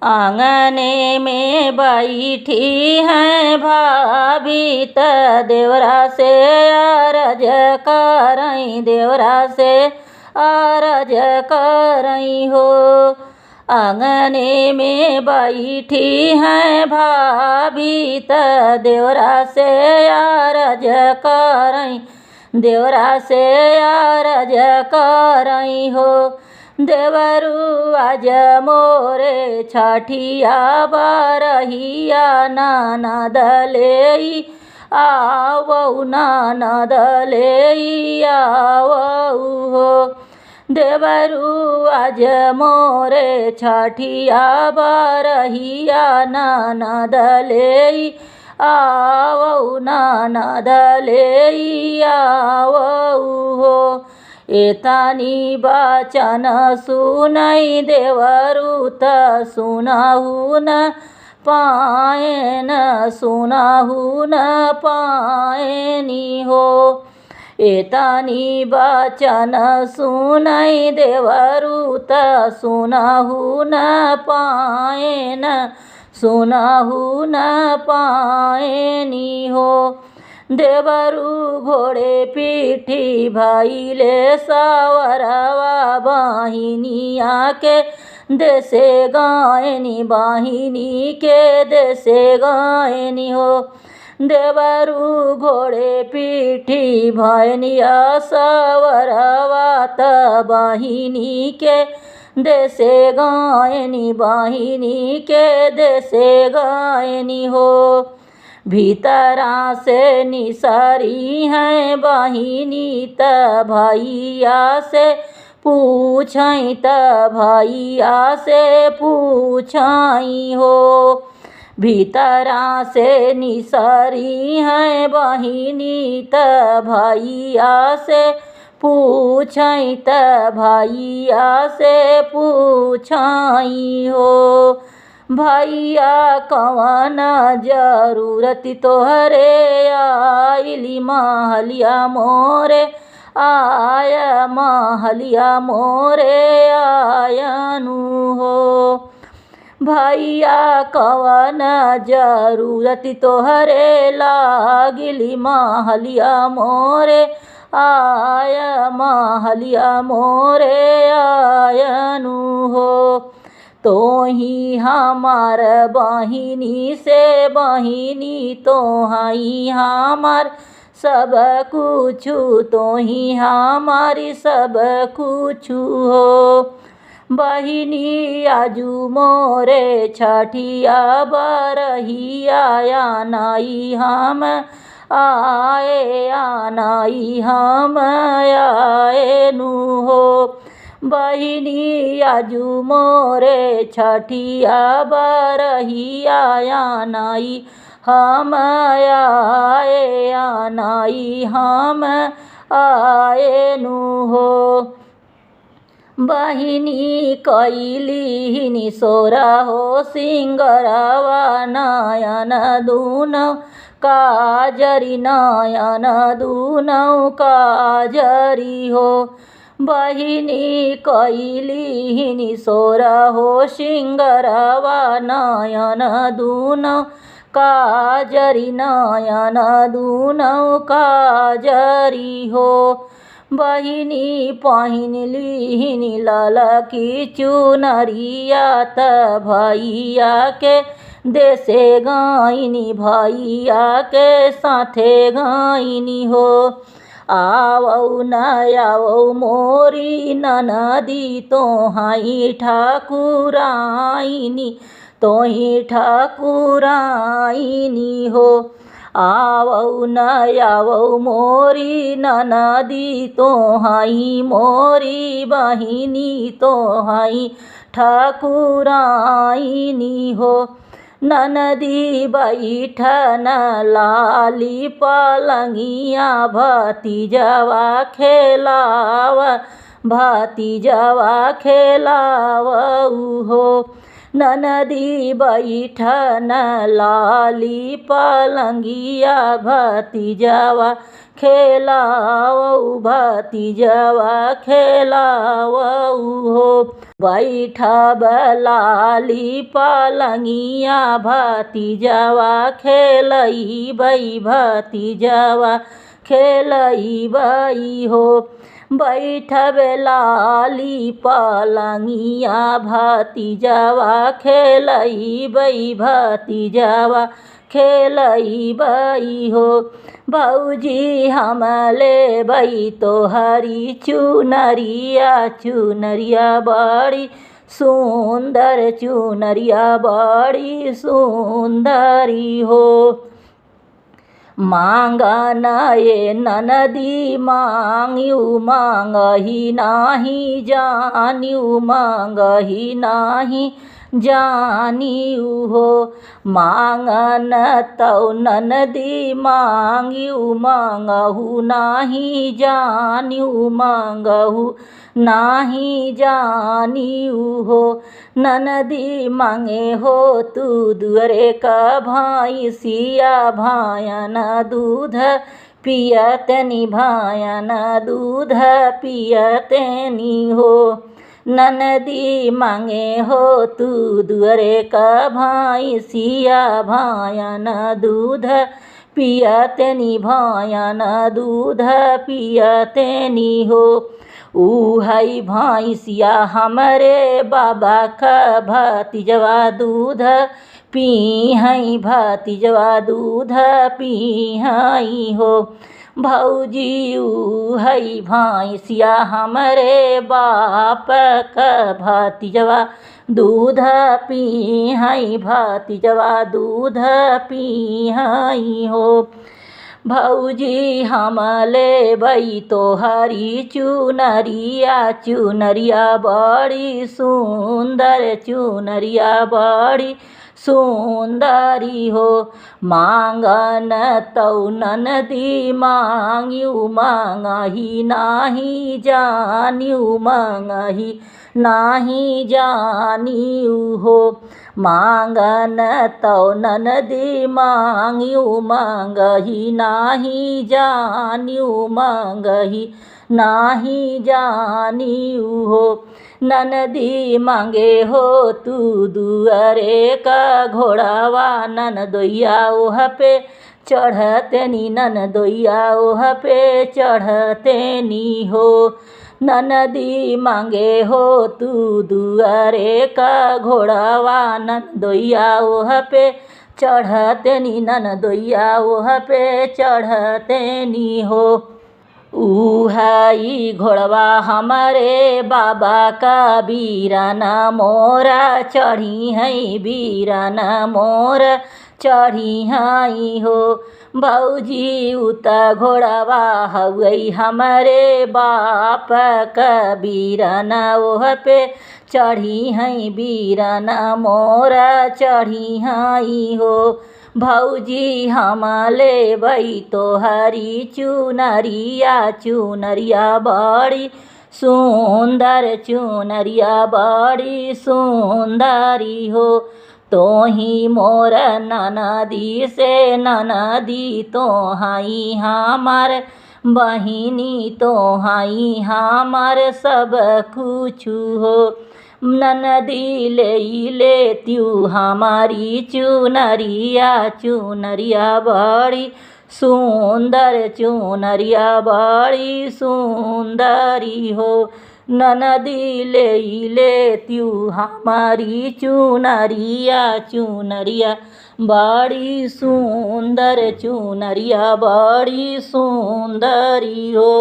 आंगने में बैठी है भाभी त देवरा से अरज करई, देवरा से अरज करई हो। आंगने में बैठी है भाभी त देवरा से अरज करई, देवरा से अरज करई हो। देवरू आज मोरे छठिया बरहिया ननद ले आवऊ, ननद ले आवऊ हो। देवरू आज मोरे छठिया बरहिया ननद ले आवऊ, ननद ले आवऊ हो। एतानी बचन सुनई देवरू त सुनहु न पाएन, सुनहु न पाएनी हो। एतानी बचन सुनई देवरू त सुनहु न पाएन, सुनहु न पाएनी हो। देवरू घोड़े पीठी भइले सवरवा बहिनिया के देसे गायनी, बहिनी के देसे गायनी हो। देवरू घोड़े पीठी भैनिया सवरवा त बहिनी के देसे गायनी, बहिनी के देसे गायनी हो। भीतरा से निसरी है बहिनी त भैया से पूछई, त भैया से पूछई हो। भीतरा से निसरी है बहिनी त भैया से पूछई, त भैया से पूछई हो। भैया कवन जरूरत तोहरे आइली महलिया मोरे आय, महलिया मोरे आयनु हो। भैया कवन जरूरत तोहरे लागिली महलिया मोरे आय, महलिया मोरे आयनु हो। तोही हमार बहिनी से बहिनी, तोहाई हमार सब कुछु, तोही हमारी सब कुछु हो। बहिनी आजू मोरे छठिया बरहिया आनाई हम आए, आनाई हम आए नु हो। बहिनी आजू मोरे छठिया बरहिया आनाई हम आए, आनाई हम आए नु हो। बहिनी कैलिहिनी सोरा हो सिंगरवा नयन दूनौ काजरी, नयन दूनौ काजरी हो। बहिनी कैलिहिनी सोरा हो सिंगरवा नयन दूनौ काजरी, नयन दूनौ काजरी हो। बहिनी पहिन लिहिनी ललकी चुनरिया त भैया के देसे गाइनी, भैया के साथे गाइनी हो। आवऊ न आवऊ मोरी ननदी तोहाई ठाकुराइनी, तोही ठाकुराइनी हो। आवऊ न आवऊ मोरी ननदी तोहाई मोरी बहिनी, तोहाई ठाकुराइनी हो। ननदी बैठन लाली पलंगिया भतीजवा खेलाव, भतीजवा खेलावऊ हो। ननदी बैठन लाली पलंगिया भतीजवा खेलावऊ भतीजवा खेलावऊ हो। बैठब लाली पलंगिया भतीजवा खेलइबै भतीजवा खेलइबै हो। बैठब लाली पलंगिया भतीजवा खेलइबै भतीजवा खेलइबै हो। भौजी हम लेबै तोहरी चुनरिया चुनरिया बड़ी सुन्दर चुनरिया बड़ी सुन्दरी हो। मांगन ए ननदी मांग्यू मांगही नाही जान्यू मांगही नाही जानियू हो। मांगन तौ ननदी मांग्यू मांगहु नाही जान्यू मांगहु नाही जानियू हो। ननदी मांगे हो तू दुअरे का भैंसिया भायन दूध पियतनी भायन दूध पियतनी हो। ननदी मांगे हो तू दुअरे का भैंसिया भायन दूध पियतनी भायन दूध पियतनी हो। ऊ है भैंसिया हमरे बाबा का भतीजवा दूध पीहई भतीजवा दूध पीहई हो। भौजी ऊ है भैंसिया हमरे बाप का भतीजवा दूध पीहई भतीजवा दूध पीहई हो। भौजी हम लेबै तोहरी चुनरिया चुनरिया बड़ी सुन्दर चुनरिया बड़ी सुन्दरी हो। मांगन तौ ननदी मांग्यू मांगही नाही जान्यू मांगही नाही जानियू हो। मांगन तौ ननदी मांग्यू मांगही नाही जान्यू मांगही नाही जानियू हो। ननदी मांगे हो तू दुअरे का घोड़ावा ननदोइया ओह पे चढ़तनी ननदोइया ओह पे चढ़तनी हो। ननदी मांगे हो तू दुअरे का घोड़ावा ननदोइया ओह पे चढ़तनी ननदोइया ओह पे चढ़तनी हो। ऊ है घोड़वा हमारे बाबा का बीराना मोरा चढ़ी है बीराना मोर चढ़ी है हो। भौजी उत घोड़वा हवई हमारे बाप का बीराना ओह पे चढ़ी है बीराना मोरा चढ़ी है हो। भौजी हम लेबै तोहरी चुनरिया चुनरिया बड़ी सुन्दर चुनरिया बड़ी सुन्दरी हो। तोही मोर ननदी से ननदी तोहाई हमार बहिनी तोहाई हमार सब कुछ हो। ननदी ले लेत्यू हमारी चुनरिया चुनरिया बड़ी सुन्दर चुनरिया बड़ी सुन्दरी हो। ननदी ले लेत्यू हमारी चुनरिया चुनरिया बड़ी सुन्दर चुनरिया बड़ी सुन्दरी हो।